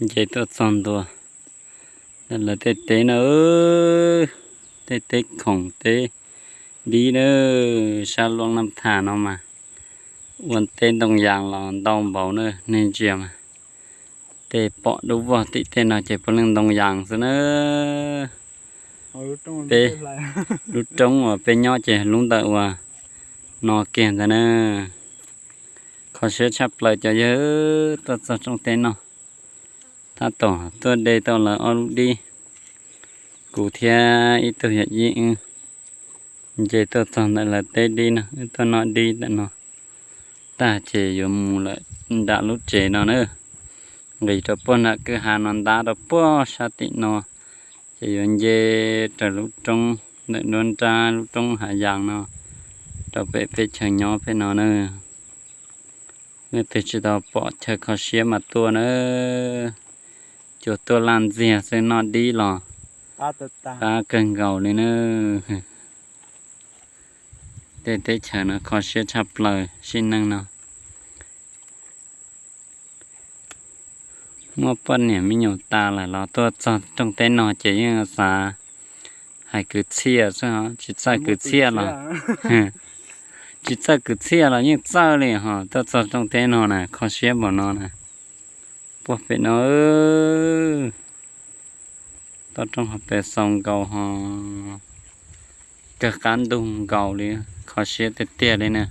Nce tuaj txog ntua lawv tej teb no, tej teb khoom teb dib na, sab Luam Naj Thas no mas ua teb ntoo yas los ntau npaum na, nej ntsia mas. Tej pom dub vog tim tej no ces puav leej ntoo yas xwb na. Peb, lub roob uas peb nyob ces lub ntawm uas no kiag ntag na. Kho siab tshaj plaws cov yawg, tuaj txog rooj teb no, tab tom tuaj de tau lawv ob lub dib. Kuv thiab ib tug yawm yij wb nce tuaj txog ntawm lawv teb dib no, wb tuaj noj dib ntawm no tag ces yuav mus lawm nram lub tsev no na. Nqis rau puag nram kwj ha no ntab rau puag sab tim no, ces yuav nce raws lub roob ntawm nruab nrab lub roob hav yas no rau pem peb chaw nyob peb no na. Leej twg tsis tau pom chaw kho siab mas tuaj na, cua tuaj laj ntxiag xwb, noj dib los qab kawg nkaus li na. Tej teb chaws no kho siab tshaj plaws, sim neej no muaj poj niam me nyuam tas lawm los tuaj txog rooj teb no ces yeej xav hais kwv txhiaj xwb, tsis txawj kwv txhiaj los, tsis txawj kwv txhiaj los yeej txawj li ho. Tuaj txog rooj teb no na, kho siab npaum no na. Puag pem no, toj roob ho pes xaus nkaus ho, kawg qab ntug nkaus li, kho siab tiag tiag li na.